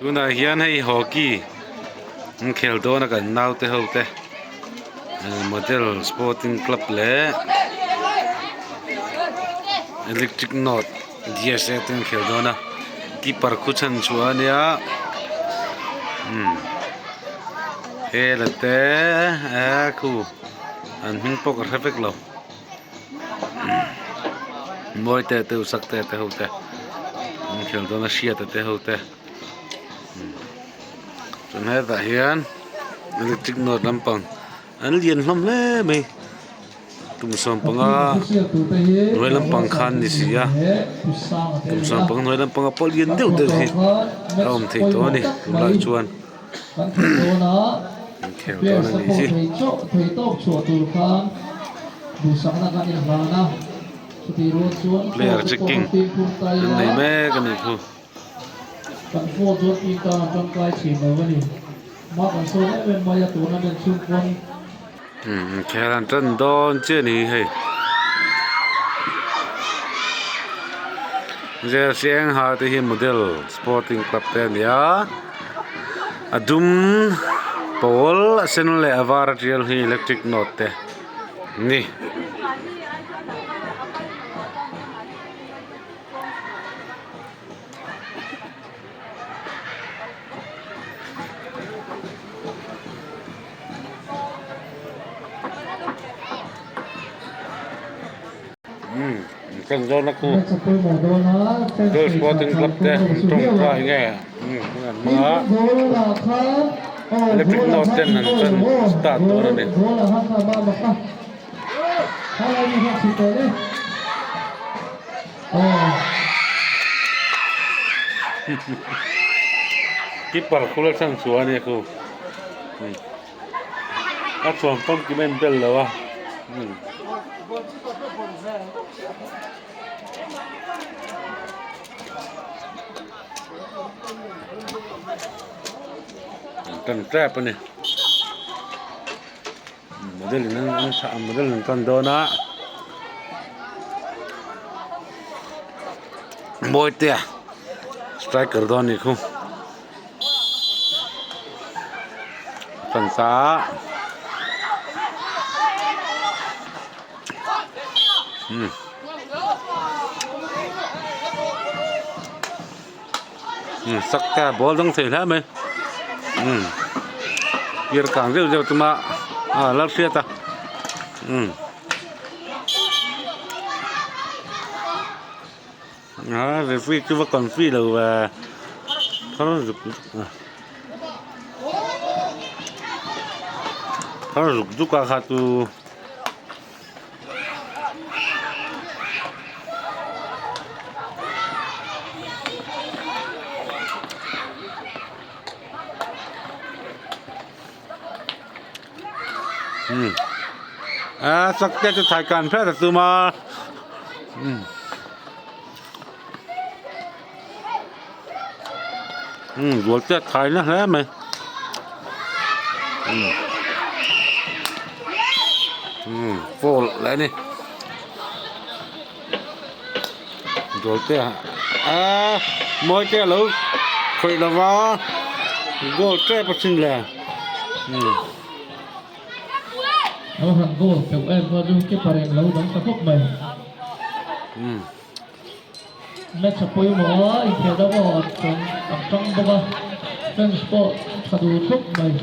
Tunah hian hei hockey an khel dawn a kan naute ho te model sporting club leh electric note D_S_A te an khel dawn a keeper khu chhan chhuah a nia umm hela te eh khu an hming pawh ka hre vek lo. Mawi te te usak te te ho te an khel dawn a hriata te ho te chuan hetah hian electric note lampang an lian hlawm hle mai kum sawmpanga hnuai lampang khan ni si a kum sawmpanga hnuai lampanga pawh lian deuh deuh hi a awm theih tawh a ni tunlai chuan. An khel dawn a nih hi. Player checking an nei mek a nih khu. Umm khel an tan dawn chiah a ni hei. Jersey eng ha te hi model sporting club te a ni a a dum pawl a sen leh a var a tial hi electric note te an ni. Kan zawna khu Girls Sporting Club te an tawngtai nge an hmang a electric note ten an tan start dawn a ni. Keeper khu la chhan chhuah a nia khu a thuam famkim a inbel lo a Kan tap a ni model in an model an tan dawn a Mawitea striker dawn a nih khu tan ta umm saktea ball dang thei hle mai umm tir kang deuh deuh tuma a la hriat a umm a referee chu va confi lo ve phar zuk zuk a phar zuk zuk a kha chu. A sak te chu thai kan hret a tum a umm rual te a thai na hle mai umm foul leh a ni rual te a mawi te a lo khawih lo va goal tep a sin le umm. Lo han goal teuh em kha chu keeper in lo dang ta khawp mai. Match a pawimawh a, inkhel deuh pawh an tang an tang bawk a, fans pawh tha duh khawp mai.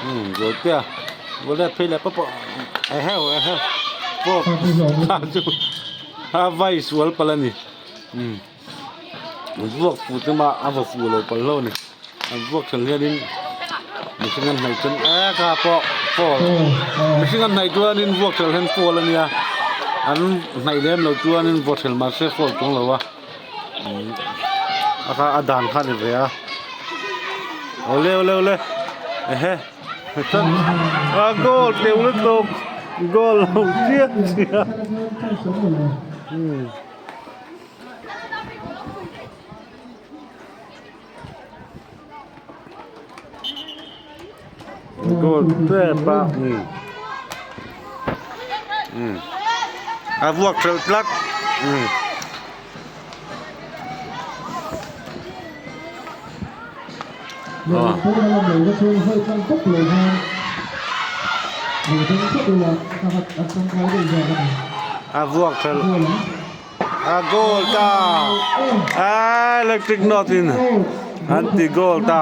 Umm goal te a goal te a phei leh pawp a eheu eheu pawp kha chu a vai sual palh a ni umm vuak fuh tum a a va fuh lo palh hlauh a ni. An vuak chhan hianin mihring an hnaih chuan eh kha pawh foul mihring an hnaih chuanin vuak chhan hian foul a nia an hnaih lem loh chuanin vaw ṭhelh mahse foul chuang lo a a kha a dan kha a ni ve a awle awle awle ehe a goal teuh lutuk goal lo chiah chiah. Goal tep a umm umm. A vuak hrelh tlat. Umm. A vuak hrelh. A goal ta. Electric North in an ti goal ta.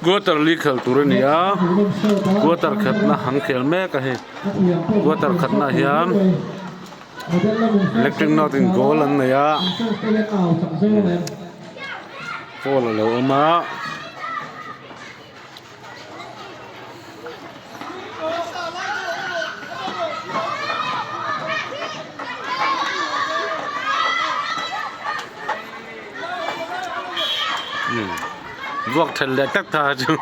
Quarter li khel tur a ni a quarter khatna an khel mek a hei quarter khatna ah hian electric note in goal an nei a ball a lo awm a. Vuak then leh tak ta chu.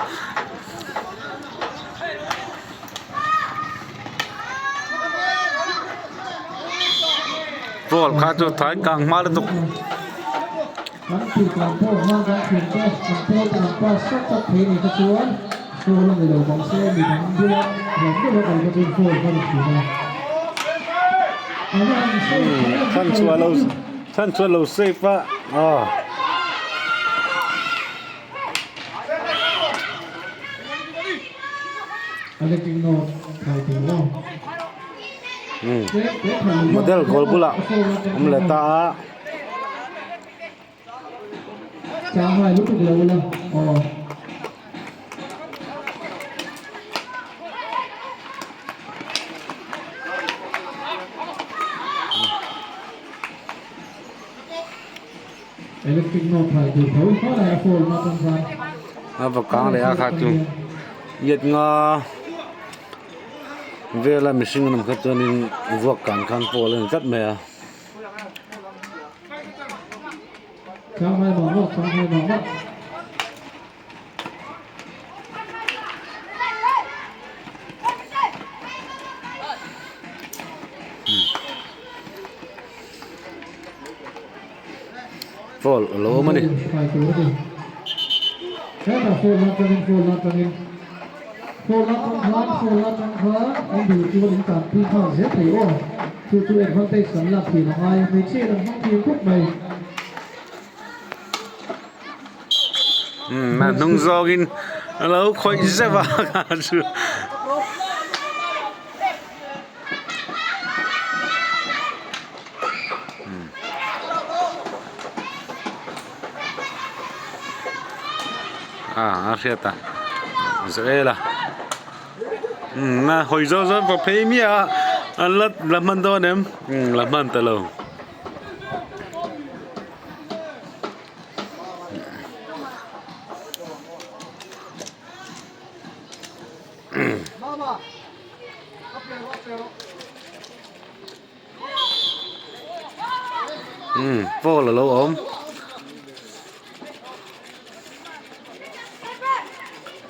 Ball kha chu thai kang hma lutuk. Kan tih kan pawh hma kan thiam te an pawl te an pass sat sat thei ni kha chuan foul a ni lo bang se mi dang bula ram deuha kal kha chuan foul kha ni thin a. A va han sawi tha em Than chu a lo than chu a lo save a aw. Electric note thai tur aw. Model goal bulah awm leh ta a. Changhai lutuk lo ila aw. Electric note thai tur tho khalai a phone atang khan. A va kang leh a kha chu iat nga vela mihring an awm kha chuanin vuak kan khan pawl a ni tlat mai a. Changhai mah mah, changhai mah mah. Foul a lo awm a ni. Hetah foul atangin foul atangin foul atang khan foul atang khan an duh chuan in tanpui nghal zel thei aw. Chu chu advantage kan lak thin a ngai hmeichhia in an hmang thiam khawp mai. Umm a hnung zawngin a lo khawih zeuh a kha chu. A a hriat a Israel a umm a hawi zawk zawk tawh phei miah a an la la hman dawn em umm la hman ta lo. Umm ball alo awm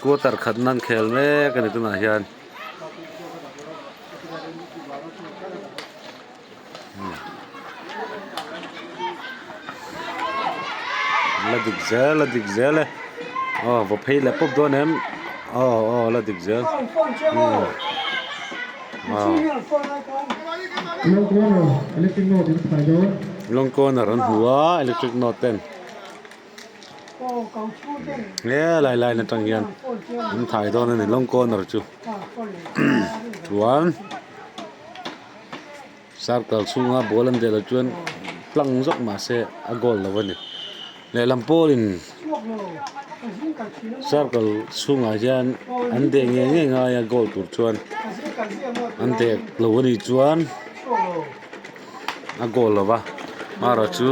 quarter khat nan khel mek ani tunah hian la dik zel la dik zel e aw va phei leh pawp dawn em aw aw la dik zel umm aw. Long corner electric note in phai dawn. Long corner an hmu a electric note ten he lai line atang hian an thai dawn a ni long corner chu chuan. Circle chhunga ball an delh ah chuan tlang zawk mah se a goal lo a ni lehlam pawhin circle chhungah hian an deh ngei ngei ngai a goal tur chuan an deh lo a nih chuan a goal lo va amaherawh chu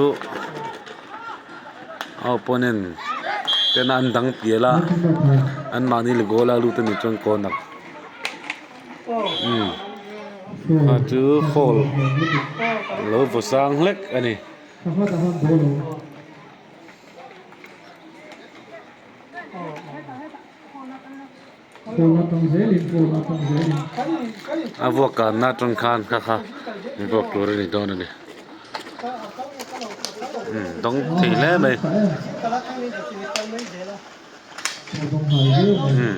a opponent tena an dang pial a anmahni la goal a lut a nih chuan corner. Umm a chu foul lo vaw sang hlek a ni. Foul atang zelin, foul atang zelin. A vuak kanna atang khan kha kha vuak tur a ni dawn a ni. Umm dawng thei hle mai. Umm.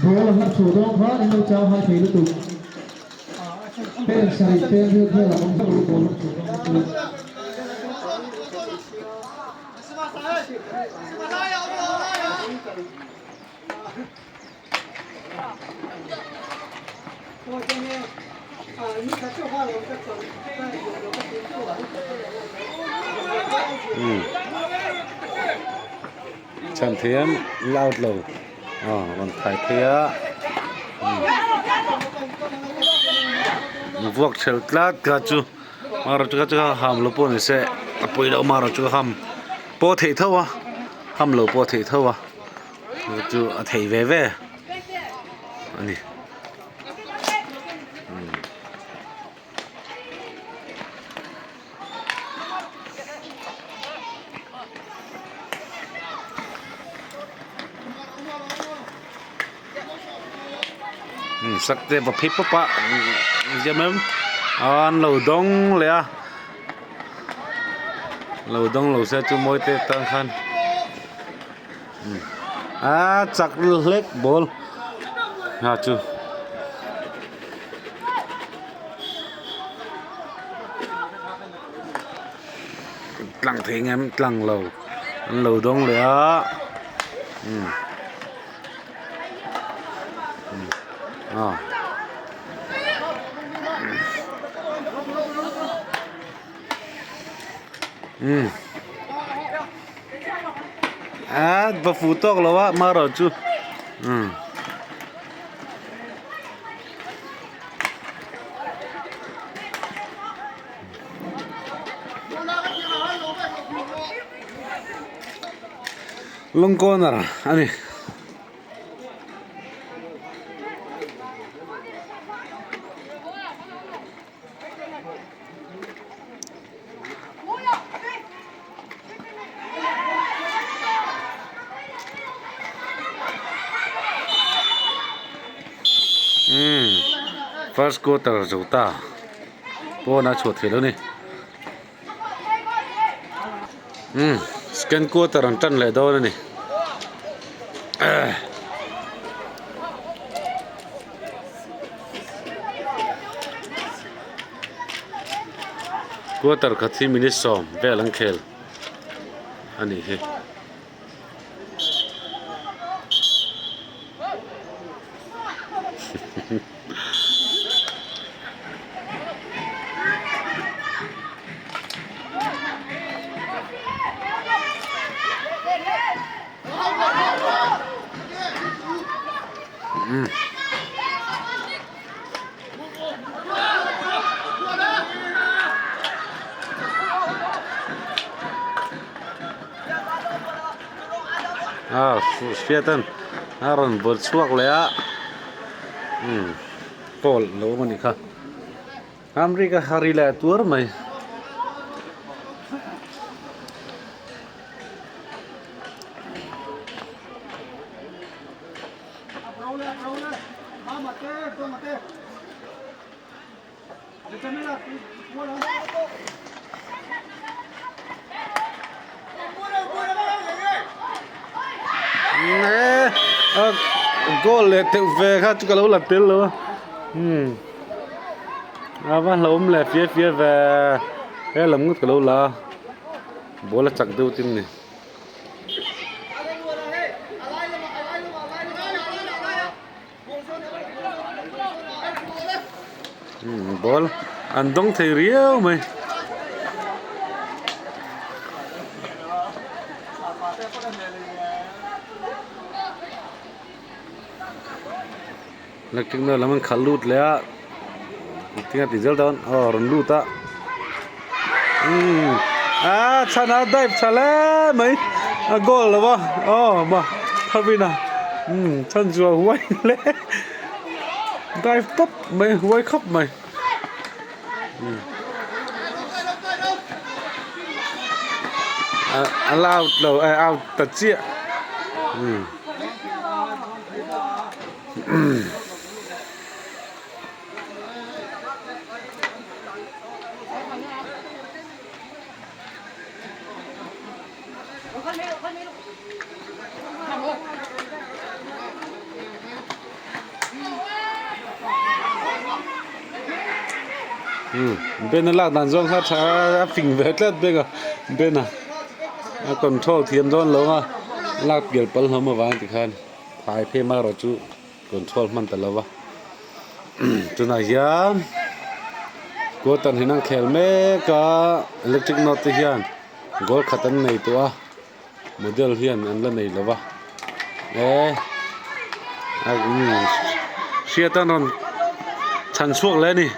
Ball a hmuh chhuah dawn khan in lo chang hai thei lutuk. Pen sarih pen riat vel a awm zauh a ball a hmuh chhuah dawn kha chuan. Chhan thiam loud lo aw rawn thai phei a vuak chhel tlat kha chu amaherawhchu kha chu ham lo pawh ni se a pawi loh amaherawhchu ham pawh a theih tho a ham lo pawh a theih tho a chu chu a thei ve ve a ni. Sak te va phei pawp a ziam em an lo dawng leh a lo dawng lo se chu mawi te tan khan a chak hlek ball ha chu. Tlang thei ngem tlang lo an lo dawng leh a umm aw umm a va fu tawk lo a marawh chu umm. Lung corner a ni. Umm first quarter zo ta pawn a chhuah theih lo ni umm second quarter an tan leh dawn a ni. Quarter khat hi minute sawm vel an khel a nih hi. Hriat a rawn bawlh chhuak leh a umm pawl a lo awm a nih kha Amrik a hari leh tuar mai. Goal leh teuh ve kha chu ka lo la tel lo a umm a va hlauhawm leh fia fia ve he lam ngawt ka lo la a ball a chak deuh tin ni. Ball an dawng thei riau mai. Electric na lam an khalh lut leh a tinge ti zel dawn aw rawn lut a umm ah chhan a dive tha hle mai a goal lo va aw ma thavin a umm chhan chu a huai hle dive tawp mai huai khawp mai a la out lo eh out ta chiah umm. Ben a lak dan zawng kha tha a fing ve tlat bek a Ben a a control thiam dawn lo a lak pial pal hlawm avang tikhan phai phei erawh chu control hman ta lo va tunah hian quarter hian an khel mek a electric note te hian goal khat an nei tawh a model hian an la nei lo va eh hriat an rawn chhan chhuak leh a ni.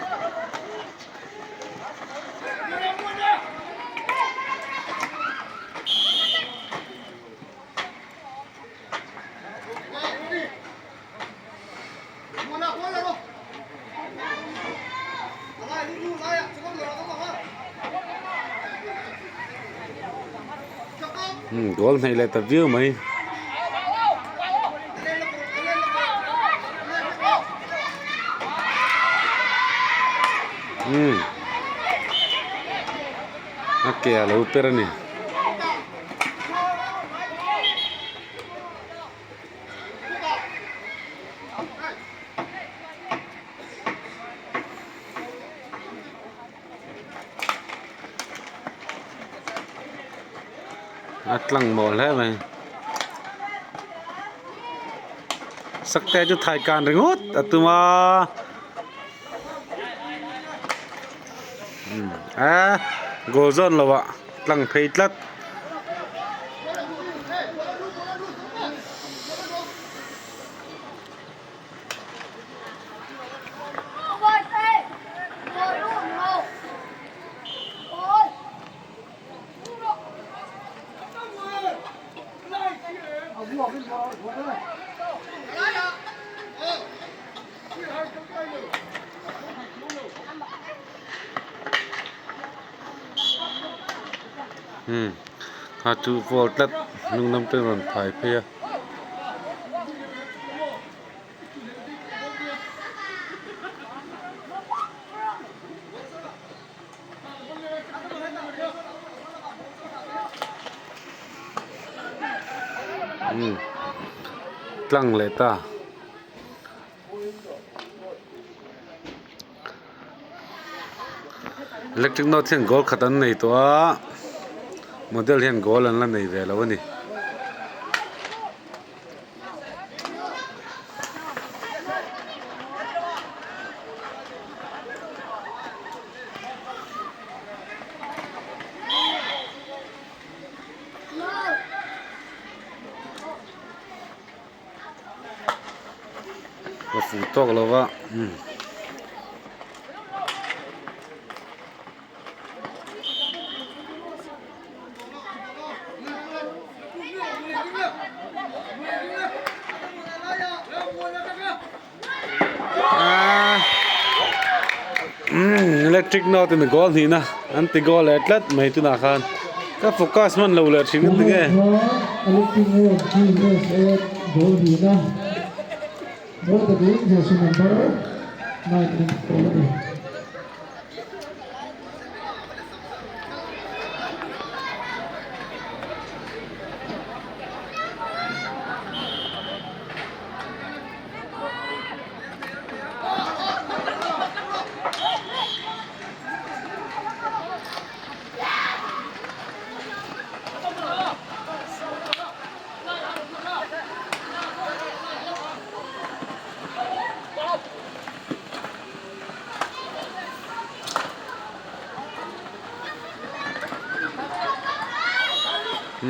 Goal hnaih leh ta viau mai. A ke a lo per a ni. A tlang maw hle mai sakte chu thai kan ringawt a tum a a goal zawn lo ah tlang phei tlat. Kha chu goal tlat hnung lam te rawn phai phei a. Tlang leh ta. Electric note hian goal khat an nei tawh a model hian goal an la nei ve lo a ni. Ka fuh tawk lo va umm. Electric note in goal hnihna an ti goal leh tlat mai tunah khan ka focus hman lo leh thin ka ti nge. Electric note goal hnihna mawi takin jersey number 9 an goal a ni.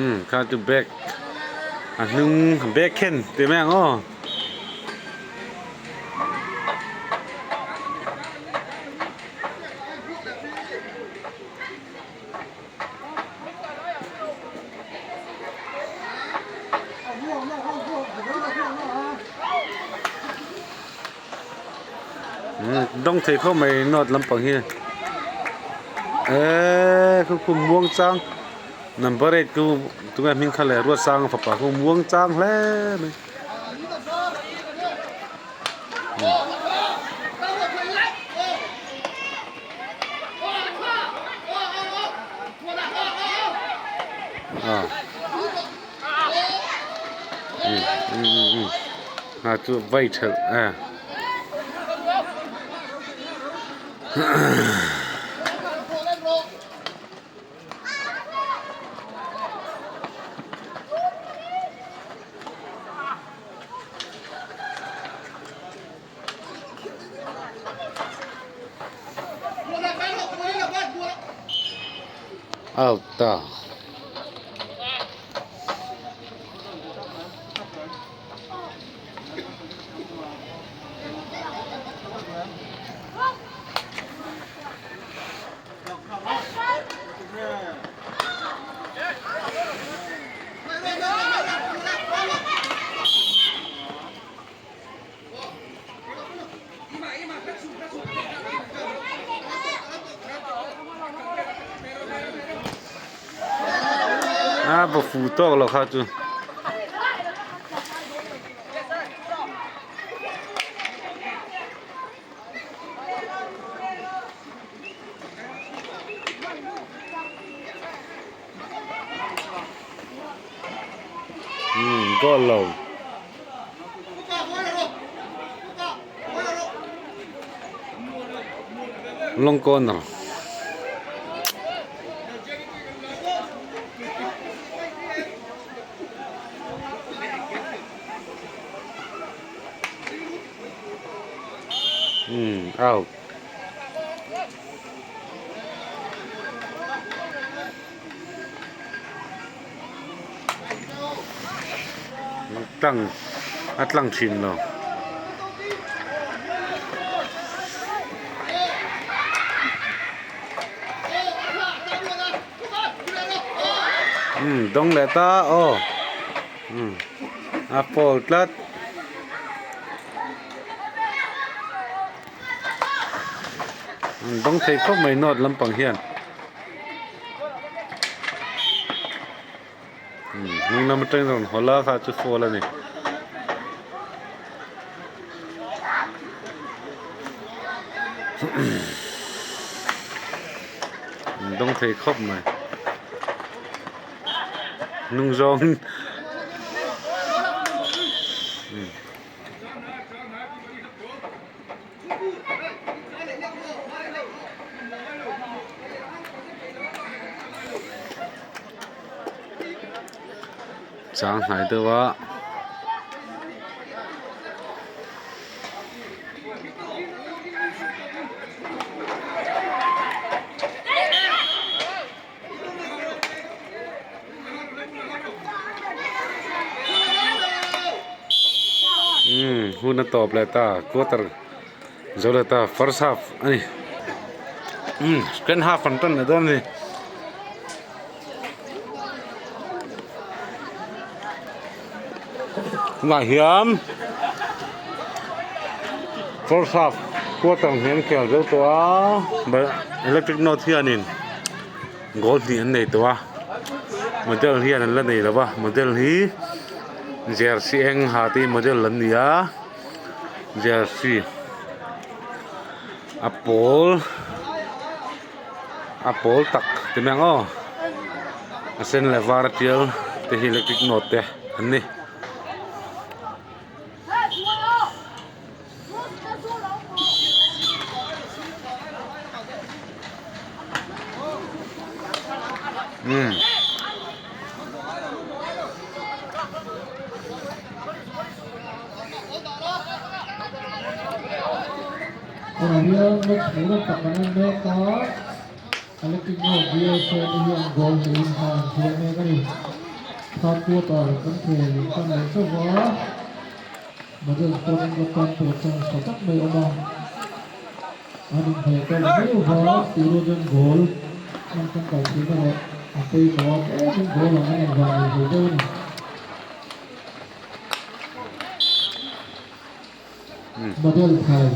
Umm kha chu bag a hnung bag khen tih mai ang aw. Dawng thei khawp mai note lampang hi eee khu khu muang chang number eight khu tunge hming kha leh Ruatsanga fapa khu muang chang hle mai. A um um um um a chu vai thelh e. Out ta. A va fu tawk lo kha chu. Goal lo. Long corner. Out. Tlang a tlang thin lo. Umm dawng leh ta aw umm a foul tlat. An dawng thei khawp mai note lampang hian. Hnung lam atangin rawn haw la kha chu fall a ni. An dawng thei khawp mai. Hnung zawng Chang hnai deuh a. Umm hun a tawp leh ta quarter zo leh ta first half a ni umm second half an tan leh dawn a ni. Tunah hian first half quarter hnih an khel zo tawh a electric note hianin goal hnih an nei tawh a model hian an la nei lo va model hi jersey eng ha te hi model an ni a jersey a pawl. A pawl tak ti mai ang aw a sen leh var a tial te hi electric note te an ni. Umm. Tunah hian match hmuh tak kan en mek a, Electric Note BSA te hian goal neiin hma an hruai mek a ni. Third quarter kan khel tan leh chauh va, Model Sporting Club tan pawh chance tha tak mai a awm a, an inhmeh tawk viau va, tih rual chuan goal an tangkai thin erawh a pawimawh a, tlemin goal ang an invah nei thei deuh a ni. Model thai.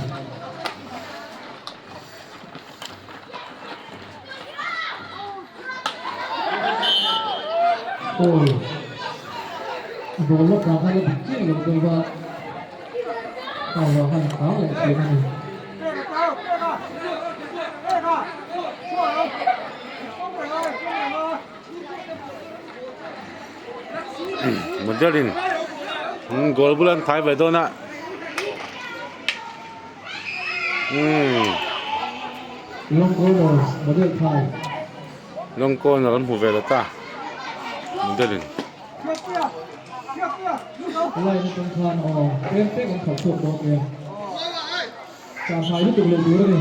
Awi. Ball lawk dan khan a dik chiah lo deuh va. Kha vang khan a kang leh thin a ni. Model in goal bula an thai ve dawn a umm. Long corner model thai. Long corner an hmu ve la ta model in. Line atang khan aw tlem tlem an khalh chhuak dawn nia. Chah hnai lutuk lo tur a ni.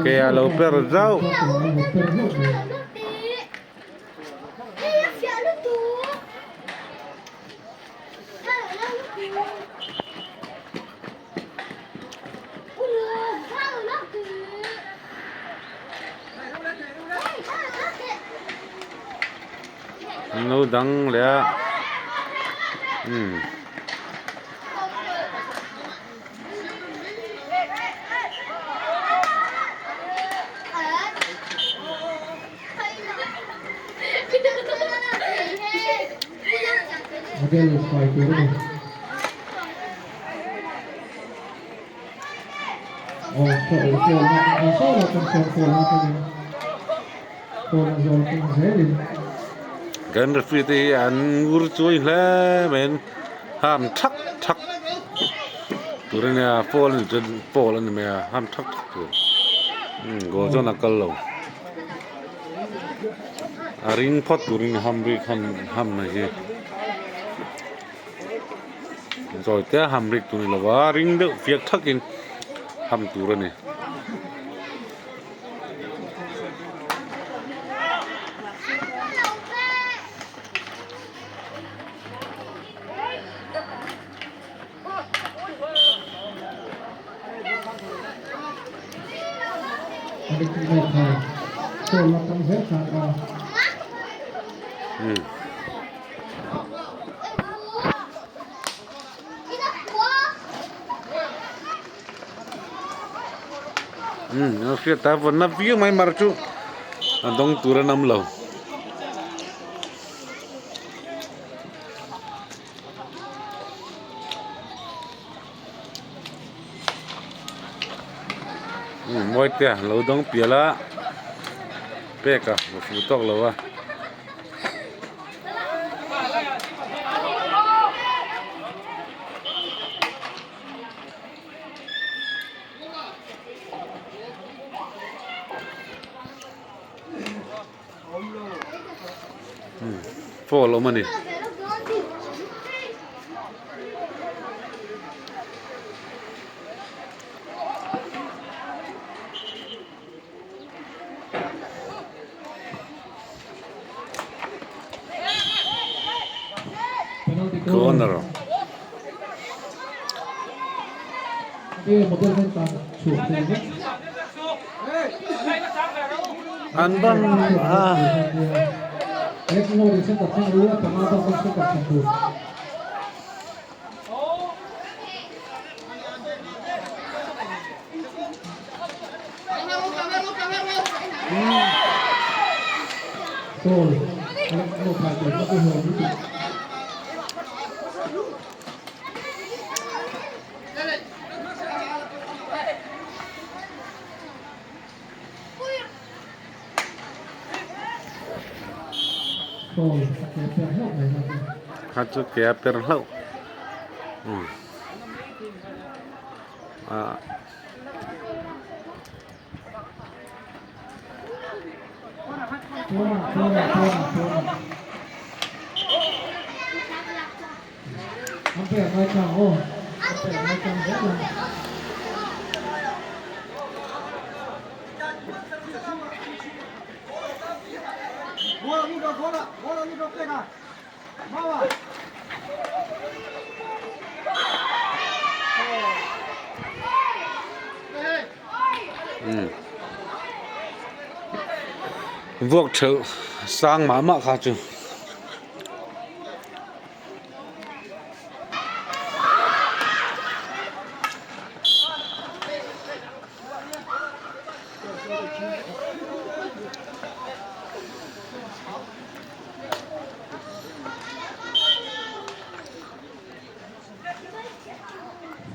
Ke a lo per zauh. An lo dang leh a umm. Model fai tur a ni. Aw ka aw kawl na aw saw lo kan sawn kawl na tangin kawl na zawl keng zelin. Kan referee te hi an ngur chuai hle mai an ham thak thak tur a nia foul a ni chuan foul a ni mai a ham thak thak tur umm goal chuan a kal lo a ring phawt turin ham rik ham ham mai hi. Zawi te a ham rik tur ni lova ring deuh fiak thakin ham tur a ni. Umm a hriat a vawn na viau mai mar chu a dawng tur an awm lo. Umm mawi te a lo dawng pial a pek a va fu tawk lo a. Foul awm a ni. Corner. An ban a. Kha chu ke a per hlauh ah. Vuak ṭhelh sang mah mah kha chu.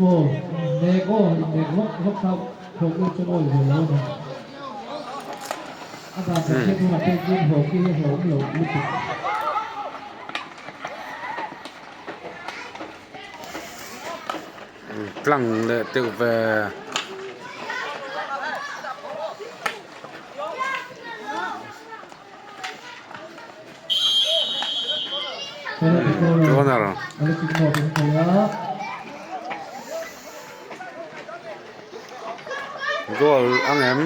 Aw innek aw innek vak vak kha hockey chu mawi ve lo a ni. A dan kan hriat hunah pawh chuan hockey hi a hlauhawm loh lutuk. Tlang leh deuh ve. Corner. Goal ang em?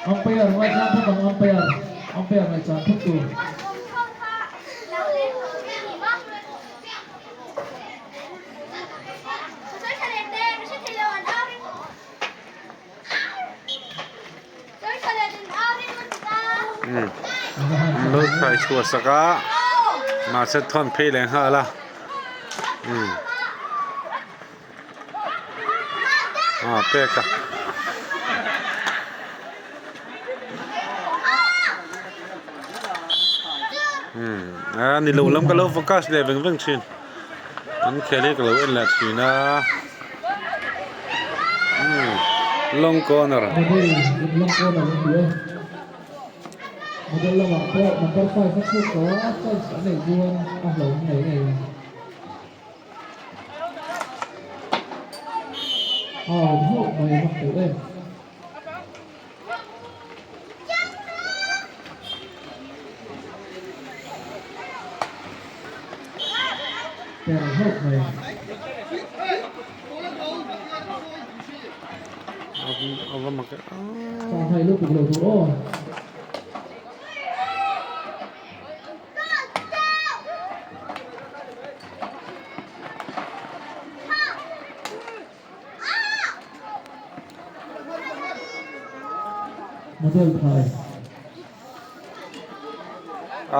Umpire ngaihchang phawt ang umpire umpire ngaihchang phawt tur. Lo thlai chhuah sak a mahse thawn phei leh nghal a aw pek a. A ni lo lam ka lo focus leh veng veng thin. An khel hi ka lo en leh thin a umm long corner. Model in long corner an ti e. Model lamah pawh number 5 a chhuk tawh a chance an neih chuan a hlauhawm ngei ngei a. A awm hlauh mai a mak teh em. Per hlauh mai. Sanghai lutuk lo tur aw. Model phai.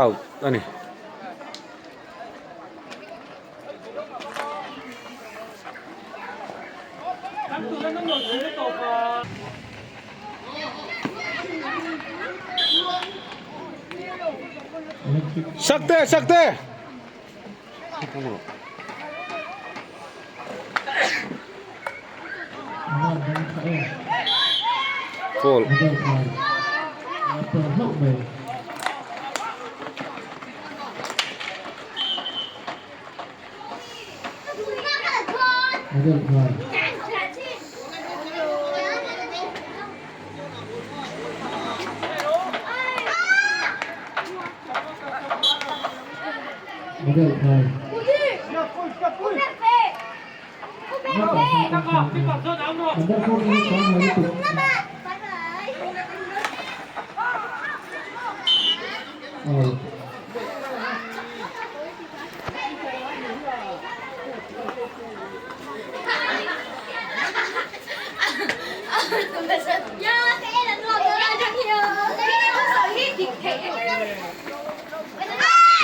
Out a ni. Sakte sakte. Goal.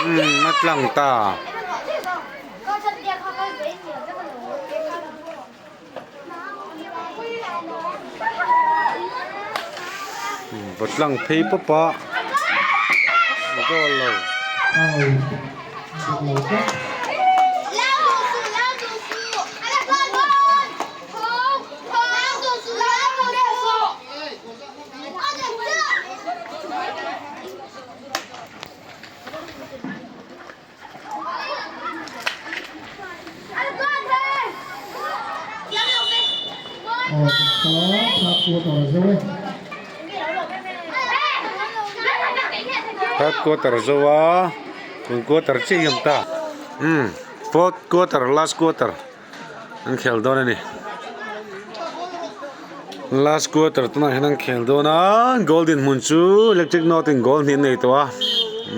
Umm a tlang ta. Va tlang phei pawp a goal lo. Third quarter zo a tun quarter chiah hi a awm ta umm fourth quarter last quarter an khel dawn a ni last quarter tunah hian an khel dawn a goal dinhmun chu electric note in goal hnih an nei tawh a.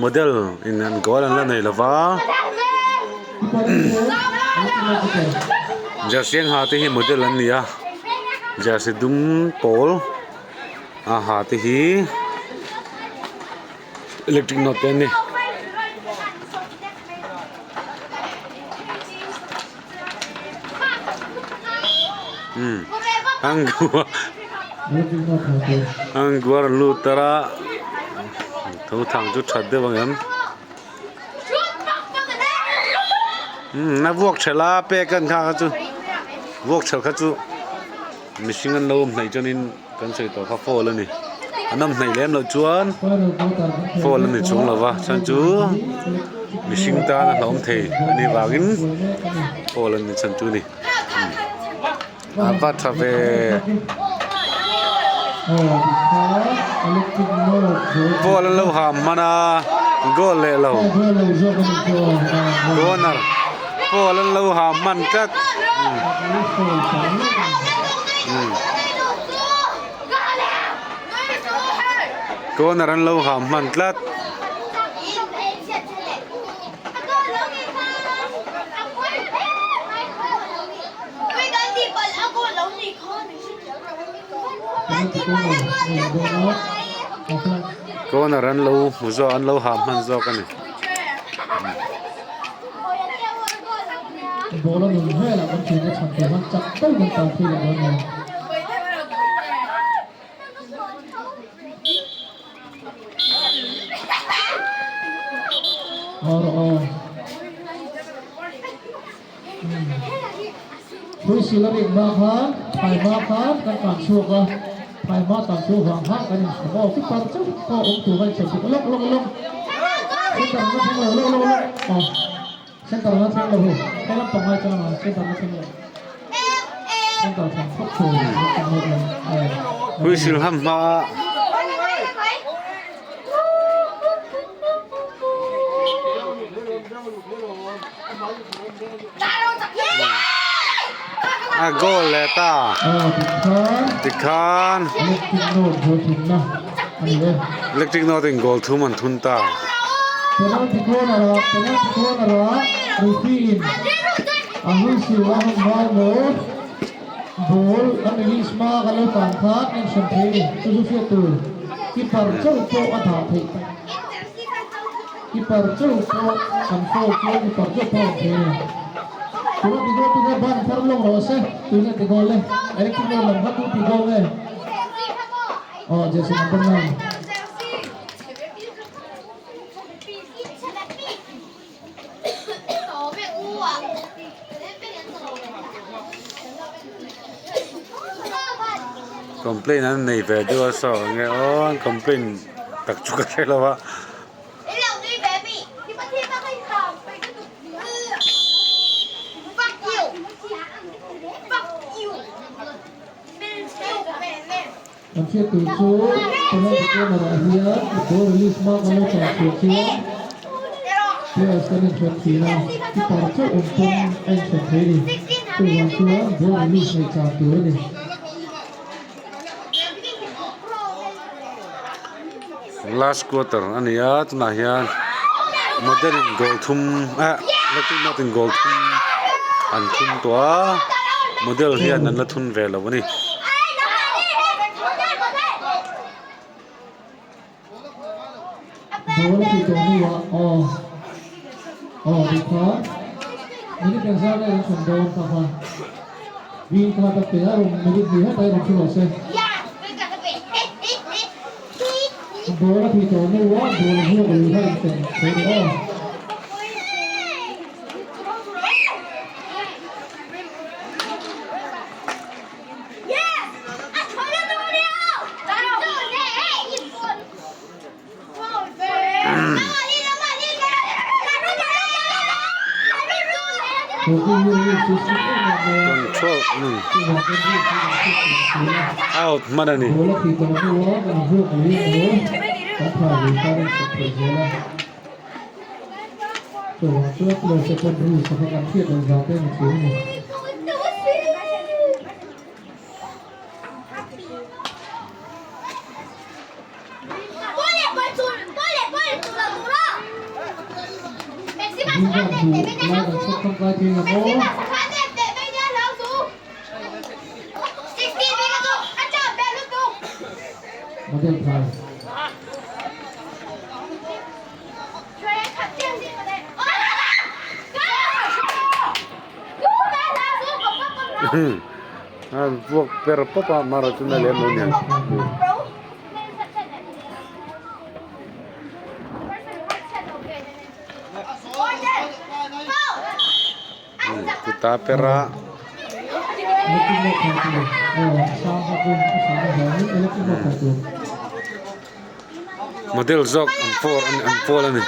Model in an goal an la nei lo va. Jersey eng ha te hi model an ni a jersey dum pawl a ha te hi electric note te an ni. An guar lut tar a tho thang chu that deuh ang em umm a vuak thelh a pek an kha kha chu vuak thelh kha chu mihring an lo awm hnaih chuanin kan sawi tawh kha foul a ni an awm hnaih lem loh chuan foul a ni chung lo va chuan chu mihring tan a hlauhawm thei a nih vangin foul a ni chhan chu a ni. A va tha ve. Ball an lo ham hman a goal leh lo corner ball an lo ham hman tlat. Corner an lo ham hman tlat. Corner an lo hmu zawk an lo ham hman zawk a ni. Huisil a rik hma khan phai hma khan kan tlan chhuak a, phai hma tlan chhuak vang khan kan inchhawm aw keeper chauh pawh awm tur a inchhawm tuk lawk lawk lawk center na thleng lo lawk lawk lawk aw center na thleng lo hu he lampang ai chang a center na thleng lo center thlang khawp tur Huisil ham hma A goal leh ta tikhan electric note in goal thum an thun ta. Keeper chauh pawh an foul chuan keeper chauh pawh a awm thei a ni. Tuna ti goal ti goal ban thar lawng rawh se tuna ti goal e electric goal lam kha tu ti goal nge aw jersey number 9. Complaint an nei ve deuh a saw enge aw an complaint tak chu ka hre lo a. Kan hriat tur chu penalty corner ah hian ball release hma kan lo chang chhuah chuan players kan inhrawn thin a, keeper chauh awm pawn a inhrawn thei a ni. Chuvang chuan ball release ngaih chang tur a ni. Last quarter a ni a tunah hian model in goal thum eh electric note in goal thum an thun tawh a model hian an la thun ve lo a ni. Ball a tih tawh hnuah aw aw tih kha minute engzat nge an chhan dawn kha kha green card a pe a rawn minute hnih hetah hi rawn thu rawh se. Ball a tih tawh hnuah ball vuak lui kha infen thei ni aw. Control out hman a ni. Zing khan hmuh lai kan chhawk tangkai thei ang aw. Model phai. An vuak per pawp a mara chu na lem lo nia. Kuta per a. Model zawk an pawl an pawl a ni.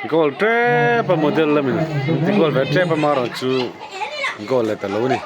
Goal tep a model lamin an ti goal ve tep a marawh chu goal leh ta lo a ni.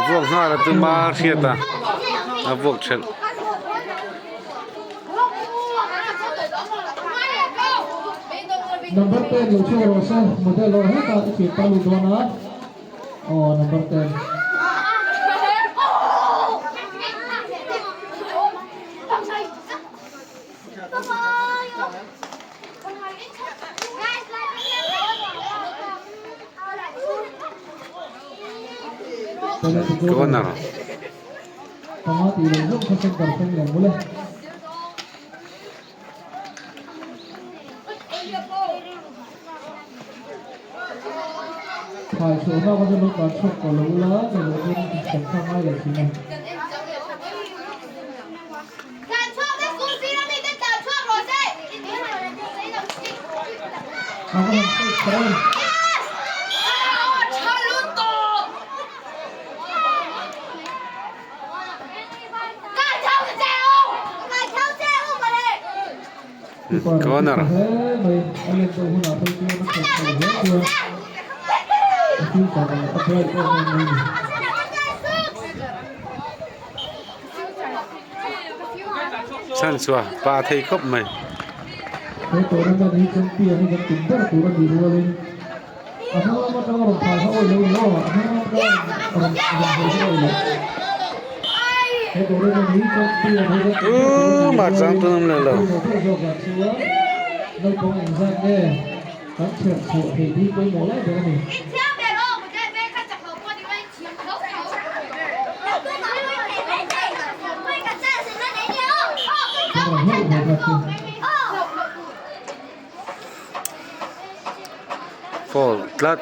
Vuak nghal a tum a hriat a a vuak thelh. Number 10 lo chhuak rawh se model aw hetah i thian ta lut dawn a aw number 10. Corner. Panga tih loh zawng kha center thleng lo mawle. Thlai chhuahna kha chu lo tlan chhuak tawh lo ula ni lo chuan kan kha ngai leh thin a. A va han sawi kher a ni. Corner. Chhan chhuah pa thei khawp mai. He tournament hi champion hi kan tum ber tur a nih rualin a hnung lam atanga rawn phai kha awih lo ni aw, a hnung lam atanga rawn rawn hawi kha awih lo. He tournament hi champion hi kan tum ber tur a nih Tumah chang rualin tum awm leh lo. pawimawh ber zawkah chuan naupang engzat nge kan chherh chhuah theih hi pawimawh lai ber a ni. Foul tlat.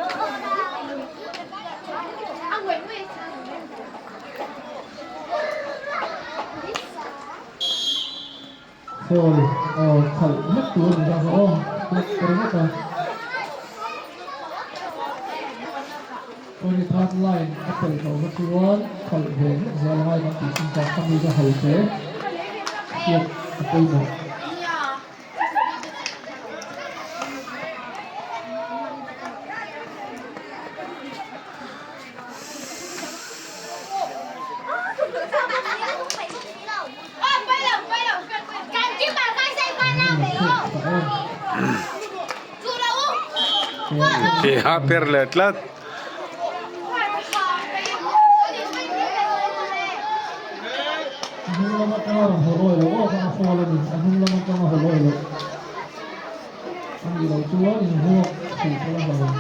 Foul aw khalh hlek tur a ni ta aw tlat ta ringawt a. Twenty third line a pel tawh kha chuan khalh ve hlek zel a ngai kan tih chin tak kha mi ka ho te hriat a pawimawh. Ke a per leh tlat. A hnung lam atanga rawn haw lawi loh aw kha a fall a ni. A hnung lam atanga haw lawi loh a nih loh chuan invuak hrih pawh a hlau.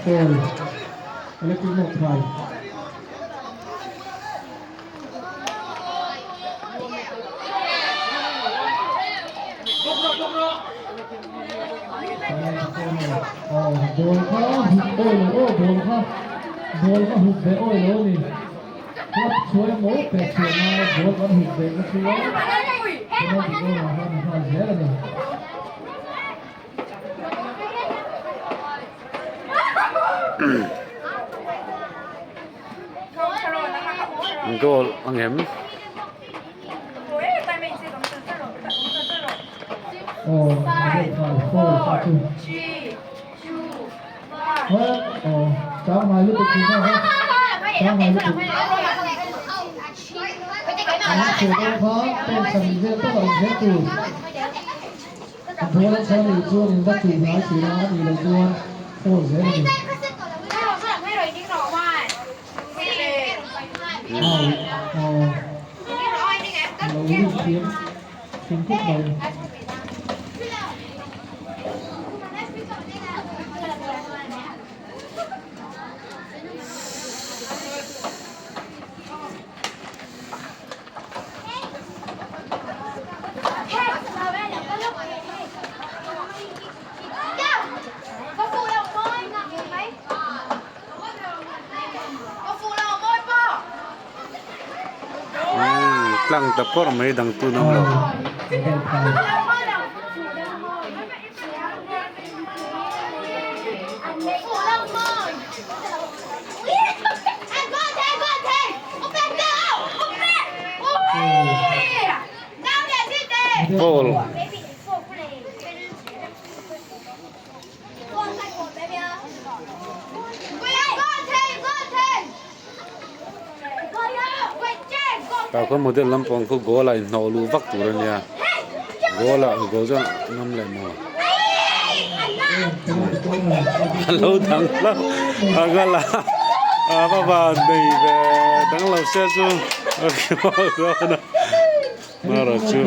Foul Electric Note thai. Aw ball kha hup awi lo aw ball kha ball kha hup ve awi lo a ni club chhuai emaw pek chhuah ngai ball kan hup ve na chuan penalty corner kha a ni nghal zel a ni. Goal ang em? A ball a chhan nih chuan in va chuh hnai thin a, a nih loh chuan foul zel a ni. Au aw lo rin thiam thin khawp mai. Tlang ta pawr mai dang tun ang lo. Ball. Tah khuan model lampang khu goal ah inhnawh luh vak tur a nia goal ah goal chuan ngam leh maw a lo dang hlauh a kal a a va van nei ve dang lo se chu a khiau dawn a marawh chu.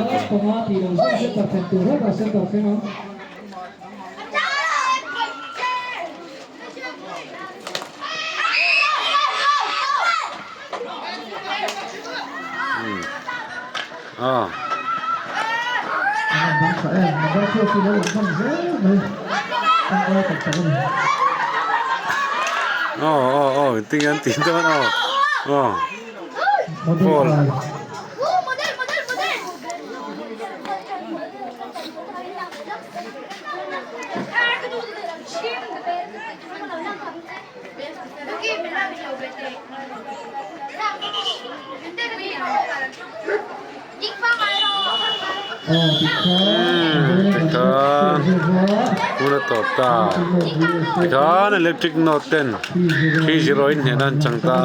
Aw aw aw engtin an tih dawn aw aw ball. Tikhan hun a tawp ta tikhan electric note ten 3-0 in hnehna an chang ta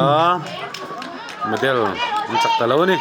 a model an chak ta lo a ni.